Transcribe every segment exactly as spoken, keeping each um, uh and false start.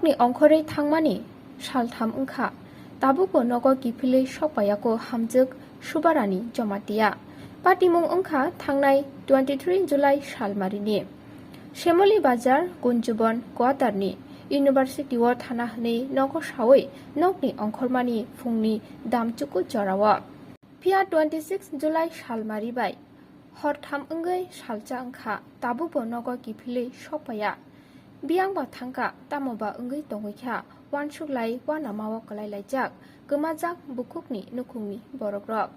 Ni ongkhorwi thangmani saltham wngkha, tabukbo nogo kiphilwi sokpaiyago Hamjwk Subarani Jamatia. Patimung wngkha thangnai twenty three July salmarini. Shemoli Bazar, Gunjubon Quarter ni University o thana hwnwi nogo sawi nokni ongkhormani phungni damchuku jorao. Phiya twenty six July salmari bai hortham wngwi salsa wngkha, tabukbo nogo kiphilwi sokpaiya. Biyang ba thangkha, tamo ba wngwi tongwi kha, uansuk lai uanama o kwlai laijak, kwmajak bukhukni nukhungni borokrok.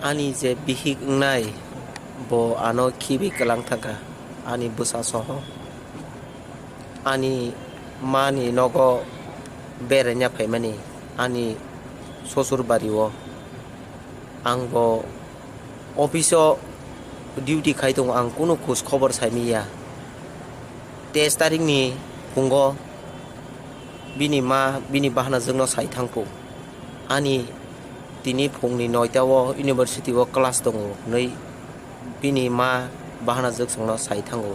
Ani je bihik wngnai, bo ano khibi kwlang thangkha, ani bwsa soho. Ani mani nogo beraina phaimani, ani sosur bari o. Ang bo office o duty khai tongo, ang kunu khoj khobor sai manya. Teis tarik ni phungo bini ma, bini bahanajwkno sai thangkhu. Ani tini phungni noita o university o class tongo hwnwi bini ma bahanajwk chwngno sai thango.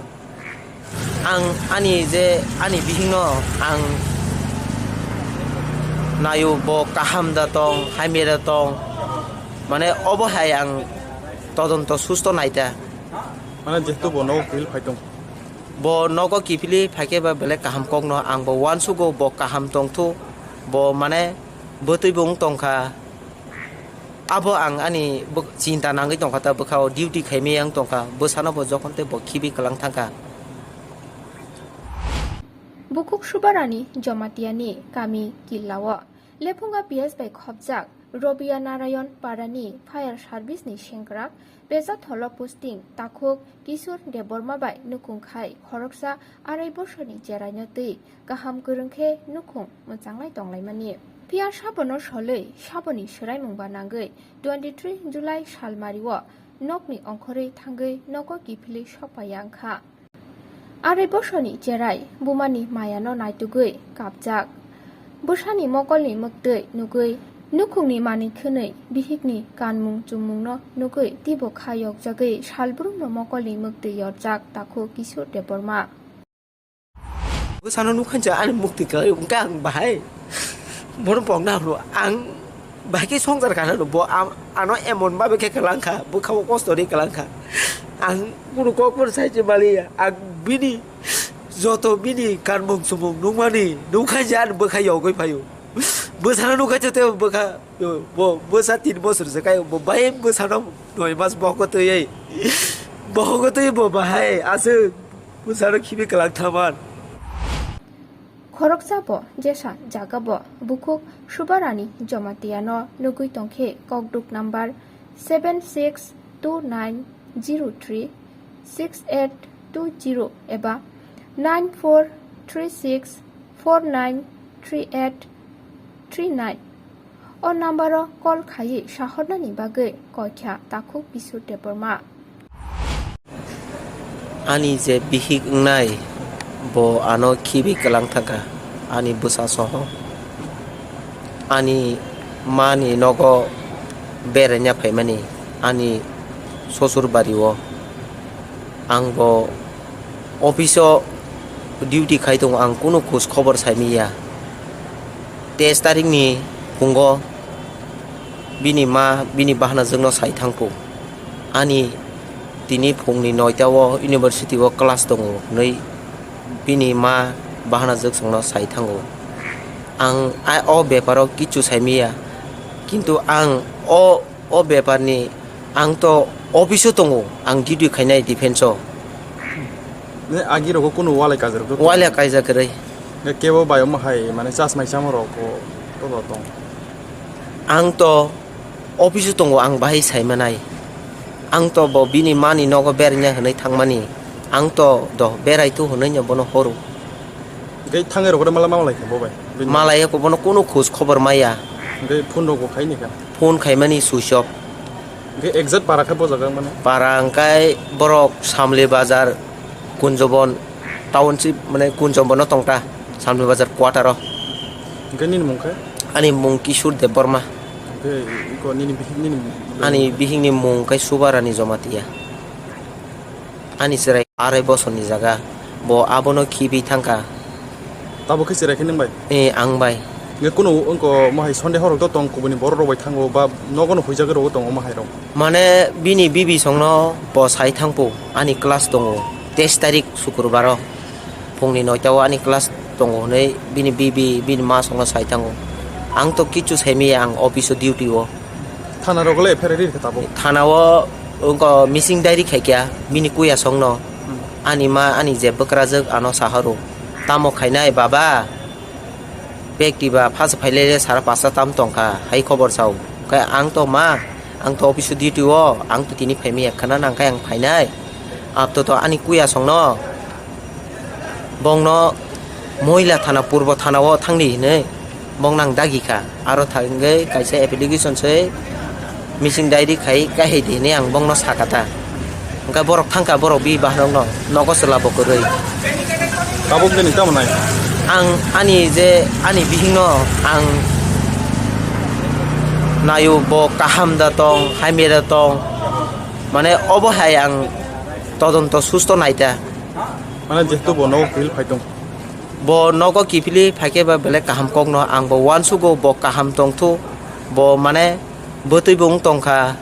Ang ani je ani bihikno ang naio, bo kaham da tong, hamya da tong, mane obo hai ang todonto susto naita. Mane jehetu bo nogo kiphilwi phai tong. Bo nogo kiphilwi phaikhe ba belai kaham kokno ang bo uansugo, bo kaham tongthu, bo mane bwtwi bo wng tongkha. Abo ang ani bw-, chinta nangwi tongkha ta bwkha o duty khaimaya wng tongkha, bwsano bo jokhon tei bo khibi kwlang thangkha. Bukhuk Subarani Jamatia ni kami Killa o Lephunga P S bai khopjak Robia Narayan Parani Fire Service ni sengkrak Pejatholo posting takhuk Kishore Debbarma bai nukhung khai khoroksa arai bosorni cheraino twi kaham kwrwng khe nukhung mwchanglai tonglaimani. Phiya sabono solwi saboni swraimung ba nangwi twenty three July salmari o nokni ongkhorwi thangwi nogo kiphilwi sokpaiya wngkha. Arai bosorni cherai bumani mayano naitugwi kapjak. Bwsani mokolni mwktwi nugwi nukhungni manwi khwnwi bihikni kanmung chumungno nugwi teibo kha yokjagwi salbrumno mokolni mwktwi yorjak takhuk Kishore Debbarma. Bwsano nukhansa ani mukti kwlai, hwnkhe ang bahai bono pokna hwno, ang bahai khe swngchar kana hwno, bo am-, ano emon babe khe kwlangkha, bwkhao kosto ri kwlangkha. Ang kunu kok phano sai se maliya, ang bini joto bini kanmung chumung nukmani nukhansa ani bwkha yogwi phaio. Bwsano nukhansa tei bwkha, bo bwsa tin bosor se kai, bo bai bwsano noi mas bohok twi, bohok twi bo bahai aswk. Bwsano khibi kwlak thaman. Khoroksa bo jesa jaga bo bukhuk Subarani Jamatia no nugwi tongkhe kokduk number seven six two nine zero three six eight two zero eba nine four three six four nine three eight three nine. O number o call khaiwi sahornani bagwi koi kha takhuk Kishore Debbarma. Ani je bihik wngnai, bo ano khibi kwlang thangkha, ani bwsa soho. Ani mani nogo beraina phaimani, ani sosur bari o. Ang bo office o duty khai tongo, ang kunu khoj khobor sai manya. Teis tarik ni phungo bini ma, bini bahanajwkno sai thangkhu. Ani tini phungni noita o university o class tongo hwnwi bini ma bahanajwk chwngno sai thango. Ang a, o beparo kichu sai manya, kintu ang o, o beparni ang to office o tongo, ang duty khainai defense o. Ne agi rogo kunu walai kaijak rok? Walai kaijak kwrwi. Ne kebo bai omo hai mane chasmai chama rok ko, ko tong? Ang to office o tongo, ang bahai sai manai. Ang to bo bini mani nogo bernya hwnwi thangmani. Ang to do berai tu hwnwi no bono horo. Hwnkhe thangnai rok mala mama lai kha bo bai? Bini malai ko bono kunu khoj khobor maya. Hwnkhe phone rok bo khai ni kha? Phone khaimani switch off. Hwnkhe exact para khe bo jaga mane? Para hwnkhe borok Samli Bazar, Kunjobon township, mane Kunjobon no tongta, Samli Bazar quarter o. Hwnkhe nini mung khe? Ani mung Kishore Debbarma. Hwnkhe iko nini bihik nini? Ani bihikni mung khe Subarani Jamatia. Ani chwrai arai bosorni jaga, bo abono khibi thangkha. Tabuk khe cherai khe nwng bai? Eh, ang bai. Hwnkhe kunu wngko omo hai Sunday horok to tong kubuni borok rok bai thango ba nogo no huijagwi rogo tong omo hai rok? Mane bini bibi songno bo sai thangpo ani class tongo teis tarik sukrubaro phungni noita o ani class tongo hwnwi bini bibi bini ma songno sai thango. Ang to kichu saimaya ang office o duty o. Thana rogo le F I R ri khe tabuk? Thana o wngko missing diary khaikya bini kuya songno. Hmm. Ani ma ani je bwkrajwk ano sahoro. Tamo khainai baba? Bag tiba phasa phailele sara pasta tam tongkha hai khobor sao. Khe ang to ma, ang to office o duty o, ang to tini phaimaya khana nang khe ang phainai. Abto to ani kuya songno, bongno Mohila thana, Purbo thana o thangdi hinwi bong nang dagi kha. Aro thangwi kaisa application se missing diary khai kahidi hinwi ang bongno sakha ta. Hwnkhe borok thangkha, borok bi bahanokno nogo chwla bo kwrwi. Tabuk bini tamo nai? Ang ani je ani bihikno ang naio, bo kaham da tong, hamya da tong, mane obo hai ang todonto susto naita. Mane jehetu bo nogo kiphil phai tong. Bo nogo kiphilwi phaikhe ba belai kaham kokno ang bo uansugo, bo kaham tongthu, bo mane bwtwi bo wng tongkha.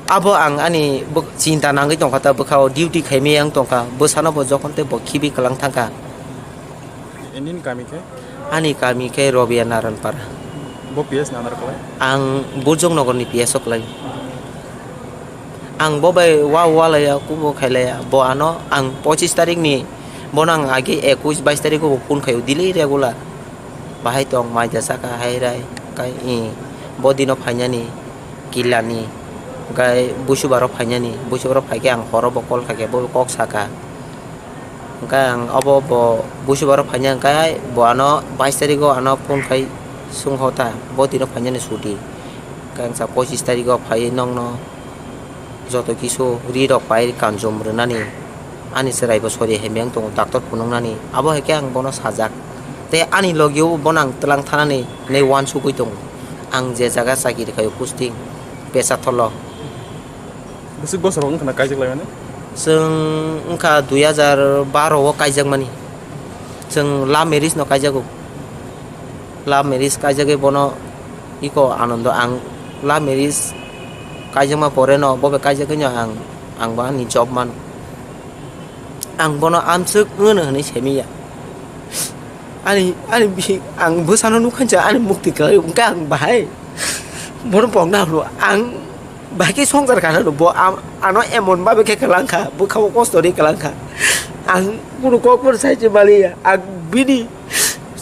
Abo ang ani bw-, chinta nangwi tongkha ta bwkha o duty khaimaya wng tongkha, bwsano bo jokhon tei bo khibi kwlang thangkha. Nini kami khe? Ani kami khe Robia Naranpara. Bo P S ni under kwlai? Ang Burjong Nogor ni P S o kwlai. Ang bo bai wa walaya kubo khailaya. Bo ano ang pochis tarik ni, bono ang age ekush bais tarik o phone khaio daily regular. Bahai tong mai da saka hai rai kai i. Bo dino phainani killani. Gai busubaro phainani. Busubaro phaikhe ang horo bo call khaikhe bo kok saka. Hwnkhe ang obo bo busubaro phaina hwnkhe bo ano bais tarigo ano phone khai sung hota bo tino phainani chuti. Hwnkhe ang sa pochis tarigo phaiwi nokno joto kisu ri rok pai kanjom rwnani ani chwrai bo sori hai meng tongo doctor phunuknani abo hai khe ang bono sajak tei ani logio bono ang twlang thanani hinwi uansugwi tongo. Ang je jaga chakiri khaio posting Pesathola. Bwswk bosor rok wngkha na kaijak laimani? Chwng wngkha dui hajar baro o kaijakmani. Chwng love marriage no kaijago. Love marriage kaijagwi bono iko Anando ang love marriage kaijakma pore no bo bai kaijakgwi no ang, ang bo ani job mano. Ang bono amswk wngno hwnwi saimanya. Ani, ani bihik ang bwsano nukha ani mukti kwlai hwnkhe ang bahai bono pokna hwno ang. Bahai khe swngchar kana no bo am-, ano emon babe khe kwlangkha, bwkha o kosto ri kwlangkha. Ang kunu kok phano sai se maliya, ang bini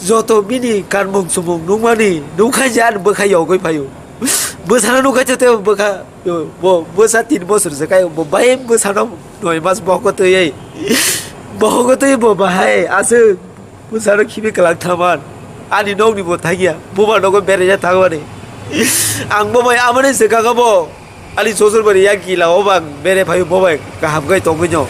joto bini kanmung chumung nukmani nukha je ani bwkha yogwi phaio. Bwsano nukha je tei bwkha yo, bo bwsa tin bosor se kai bo bai bwsano noi mas bohok twi ei. Bohok twi bo bahai aswk. Bwsano khibi kwlak thaman. Ani nokni bo thangya. Buba nogo beraina thangmani. Ang bo bai amani swkang abo. Ani sosor bari yak gila o bang bere phaio bo bai kaham kai tongwi no.